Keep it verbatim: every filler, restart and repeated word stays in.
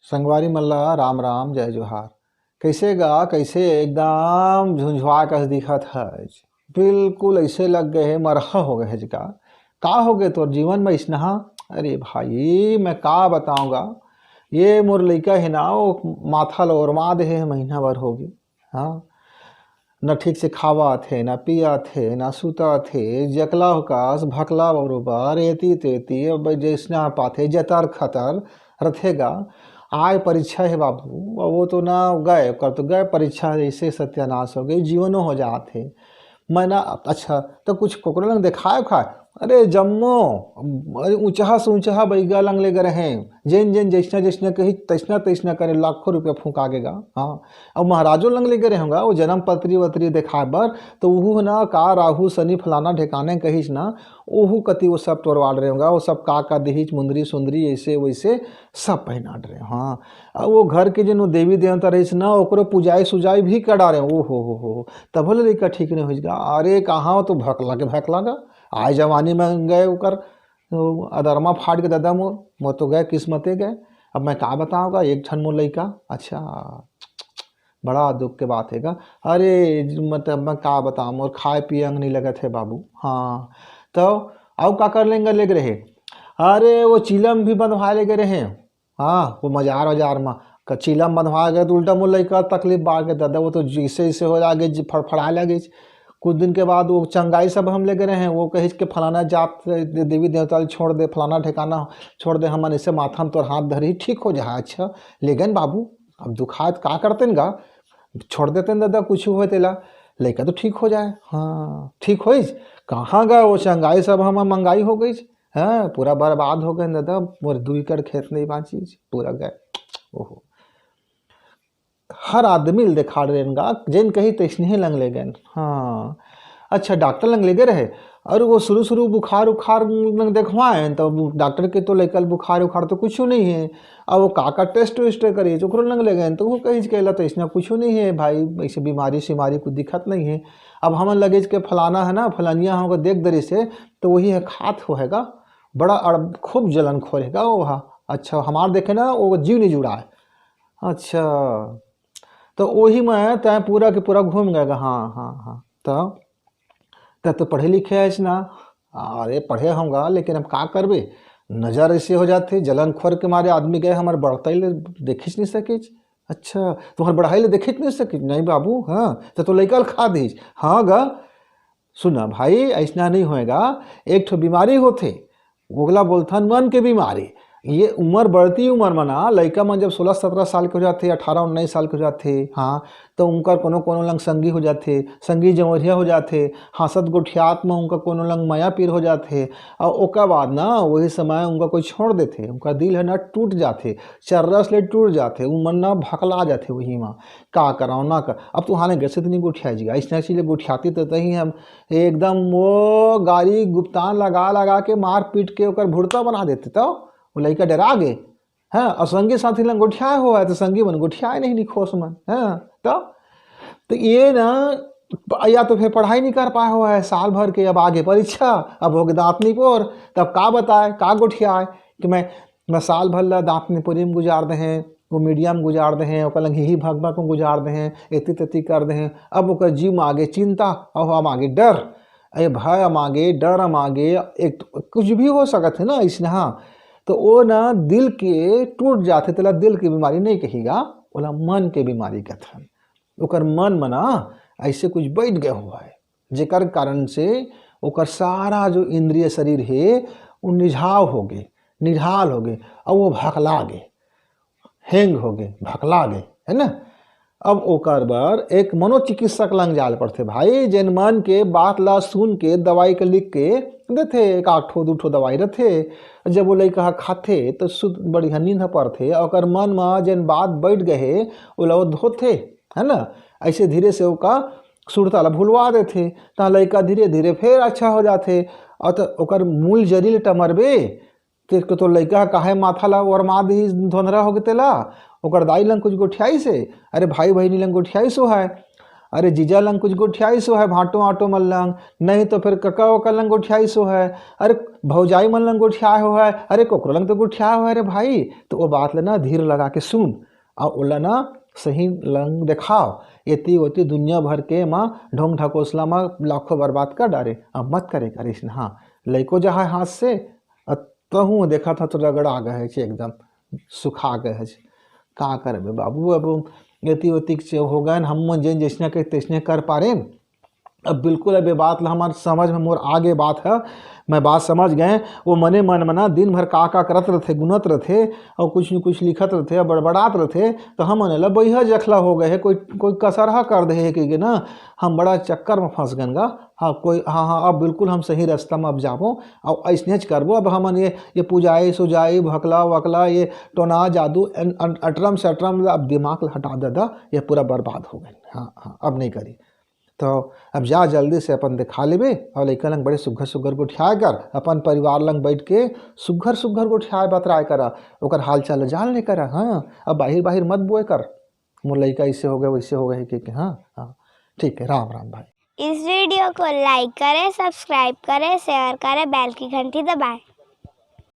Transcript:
संगवारी मन ला राम राम, जय जोहार। कइसे गा, कइसे एकदम झुंझुआ कस दिखत हस, बिल्कुल अइसे लग गए हे, मरहा हो गए हे जी का। का हो गए तोर जीवन में अइसनहा? अरे भाई, मैं का बताऊं गा, ये मोर लइका हे ना, वो माथा ल ओरमा दे हे, महीना भर हो गए। हाँ, न ठीक से खावत हे, न पियत हे, न सुतत हे, जकला कस भकला बरोबर एती तेती, अब जइसना पाथे जतर खतर रथे गा। आय परीक्षा हे बाबू, अब वो तो ना गए, ओकर तो गए परीक्षा, जइसे सत्यानाश हो गए, जीवनो हो जात हे। मैं ना, अच्छा, तो कुछ कोकरो लंग देखाय उखाय? अरे जम्मो, अरे ऊंचहा से ऊंचहा बइगा लंग ले गए रहे, जेन जेन जइसना जइसना कही तइसना तइसना करे, लाखों रुपया फूंका गे गा। हाँ, अब महाराजो लंग ले गए रहे होंगा, वो जन्म पत्री वत्री देखाय बर, तो उहू ना का राहु शनि फलाना ढेकाने कहिस ना, ओहू कति वो सब टोरवा डरे होंगा, वो सब का का दिहिच, मुंदरी सुंदरी, ऐसे वैसे सब पहना डरे। हाँ, अब वो घर के जेन वो देवी देवता रहिस ना, ओकरो पुजाई सुजाई भी करा रहे। ओ हो हो हो, तब ले लइका ठीक नहीं होइस गा। अरे कहाँ तो भकला के भकला गा, आय जवानी में गए ओकर, वो अदरमा फाट के दादा मोर, मोर तो गए किस्मते गए। अब मैं का बताऊँ गा, एक ठन मोर लइका। अच्छा, बड़ा दुख के बात हे गा। अरे मतलब मैं का बताऊँ, मोर खाए पिए अंग नहीं लगत हे बाबू। हाँ, तो अउ का कर लेंगे, ले गए रहे? अरे वो चीलम भी बंधवाए ले गए रहे। हाँ, वो मजार वजार में क-, चीलम बंधवा गए तो उल्टा मोर लइका तकलीफ बाढ़ के दादा, वो तो जैसे जैसे हो जागे, जी फड़फड़ाए लगे। कुछ दिन के बाद वो चंगाई सब हम ले गए रहे हैं, वो कहिस के फलाना जात दे-, देवी देवता ल छोड़ दे, फलाना ठिकाना छोड़ दे, हमन इसे माथा में तोर हाथ धरी, ठीक हो जा। अच्छा, ले गए न बाबू, अब दुखात का करते न गा, छोड़ देते न दादा, कुछ होय तेला, लइका तो ठीक हो जाए। हाँ, ठीक होइस, कहाँ गए वो चंगाई सब, हम मंगाई हो गई। हाँ, पूरा बर्बाद हो गए न दादा, मोर दू एकड़ खेत नहीं बाँचिस, पूरा गए। ओहो, हर आदमी ल देखाड़ रेन गा, जेन कही तैसने लंग ले गए। हाँ, अच्छा, डॉक्टर लंग ले गए रहे, और वो शुरू शुरू बुखार उखार लंग देखवाए, तो डॉक्टर के तो लइका ल बुखार उखार तो कुछ नहीं है। अब वो का का टेस्ट वेस्ट करी, ओकरो लंग ले गए, तो वो कही के ला तो इसना कुछ नहीं है भाई, ऐसे बीमारी सीमारी कुछ दिक्कत नहीं है। अब हमन लगे के फलाना है ना, फलानिया हमको देख दरी से, तो वही है खात हो हैगा, बड़ा अड़-, खूब जलन खोर हैगा वो हा। अच्छा, हमार देखे ना, वो जीव नहीं जुड़ा है। अच्छा, तो वही में तैं पूरा के पूरा घूम गए। हाँ, हाँ, हाँ। तो तै तो पढ़े लिखे है ना? अरे, पढ़े होंगा, लेकिन अब का करबे, नजर ऐसे हो जाथे, जलन खोर के मारे आदमी गए, हमारे बढ़ताई ले देखिच नहीं सकिच। अच्छा, तुम्हारे बढ़ाई ले देखिच नहीं सकिच? नहीं बाबू। हाँ, तो, तो लइका ल खा दीच। हाँ गा, सुना भाई, ऐसना नहीं होएगा। एक ठो बीमारी होथे, ओगला बोलथन मन के बीमारी। ये उम्र बढ़ती उम्र में ना, लइका मन जब सोलह सत्रह साल के हो जाथे, अठारह उन्नीस साल के हो जाथे, हाँ, तो उनकर कोनो कोनो लंग संगी हो जाथे, संगी जंवरिया हो जाथे, हाँसत गोठियात में उनका कोनो लंग मया पीर हो जाथे, और ओकर बाद ना वही समय उनका कोई छोड़ देथे, उनका दिल है ना टूट जाथे, चर्रस ले टूट जाथे, उ मन ना भकला जाथे वही में। का कराओ ना कर, अब तू हाने गैसे तो नहीं गोठिया जी, ऐसना चीज गोठियाती तो तही हम एकदम वो गारी गुप्तान लगा लगा के मार पीट के ओकर भुड़ता बना देते, तो वो लइका डरा गे। हाँ, और संगी साथी लंग गोठियाए हो है, तो संगी मन गोठियाए नहीं निखोस मन। हाँ, तो, तो ये ना, या तो फिर पढ़ाई नहीं कर पाए हो है साल भर के, अब आगे परीक्षा, अब हो गए दांत निपोर, तब का बताए, का गोठियाए कि मैं, मैं साल भर ला दांत निपोरी में गुजार दे हैं, वो मीडिया में गुजार दे हैं, ओकर लंग ही भग भग में गुजार दे हैं, एती तेती कर दे हैं। अब ओकर जीव में आगे चिंता, और हम आगे डर, अरे भय हम आगे, डर हम आगे, एक कुछ भी हो सकत है ना इसने। हाँ, तो वो ना दिल के टूट जाथे, तेला दिल के बीमारी नहीं कही गा, ओला मन के बीमारी कथन। ओकर मन में ना ऐसे कुछ बैठ गए हुआ है, जेकर कारण से ओकर सारा जो इंद्रिय शरीर है, वो निझाव हो गए, निढाल हो गए, और वो भकला गए, हैंग हो गए, भकला गए, है ना। अब ओकर बर एक मनोचिकित्सक लंग जाल पड़थे भाई, जेन मन के बात ला सुन के दवाई के लिख के देथे, एक आठ ठो दू ठो दवाई रथे। जब वो लइका ह खाथे तो सुध बढ़िया नींद ह पड़थे, ओकर मन म जेन बात बैठ गए हे, ओला वो धोथे, है ना। ऐसे धीरे से ओका सुरता ला भुलवा देथे, त लइका धीरे धीरे फेर अच्छा हो जाथे। और तो ओकर मूल जरी ले टमरबे, कि, कि तो लइका ह काहे माथा ला ओरमा दिही धोंधरा होके तेला, ओकर दाई लंग कुछ गोठियाइस हे, अरे भाई बहिनी लंग गोठियाइस हो है। अरे जीजा लंग कुछ गोठियाइस होहय भांटो आंटो मन लंग, नहीं तो फिर कका ओका लंग गोठियाइस होहय, अरे भौजाई मन लंग गोठियाए होहय, अरे कोकरो लंग तो गोठियाए होहय रे भाई। तो वो बात ल ना धीर लगा के सुन, अउ ओला ना सही लंग देखाव। एती ओती दुनिया भर के म ढोंग ढकोसला म लाखों बर्बाद कर डारे। अब मत करे करिस ना। हाँ, लइको जहाँ हाथ से, अ, तहूँ देखत ह तो रगड़ा गए हे एकदम, सुखा गए हे। का करबे बाबू, अब एती ओती के हो गए हमन, जेन जैसने के तैसने कर पारेन। अब बिल्कुल अब ये बात ला हमार समझ में मोर आगे बात है, मैं बात समझ गए। वो मने मन मना दिन भर का का करत रहथे, गुनत रहथे, और कुछ न कुछ लिखत रहथे, बड़बड़ात रहथे, तो हमन एला बइहा जखला हो गए हे, कोई कोई कसरहा कर दे हे कहिके ना, हम बड़ा चक्कर में फंस गन गा। हाँ, कोई, हाँ, हाँ, अब बिल्कुल हम सही रास्ता में अब जाबो, अब अइसनेच करबो। अब हमन ये, ये पुजाई सुजाई, भकला वकला, ये टोना जादू, अन-, अन-, अटरम सटरम, अब दिमाग ला हटा दे दा, ये पूरा बर्बाद हो गए। हाँ, हाँ, अब नहीं करी। तो अब जा जल्दी से अपन दिखा लेबे, और लइका लंग बड़े सुग्घर सुग्घर गोठियाए कर, अपन परिवार लंग बैठ के सुग्घर सुग्घर गोठियाए बतराए करा, ओकर हाल चाल जान ले करा। हाँ, अब बाहिर बाहिर मत बोए कर, मोर लइका ऐसे हो गए, वैसे हो गए, कि, कि, हाँ, हाँ, ठीक है, राम राम भाई। इस वीडियो को लाइक करें, सब्सक्राइब करें, शेयर करें, बेल की घंटी दबाएं।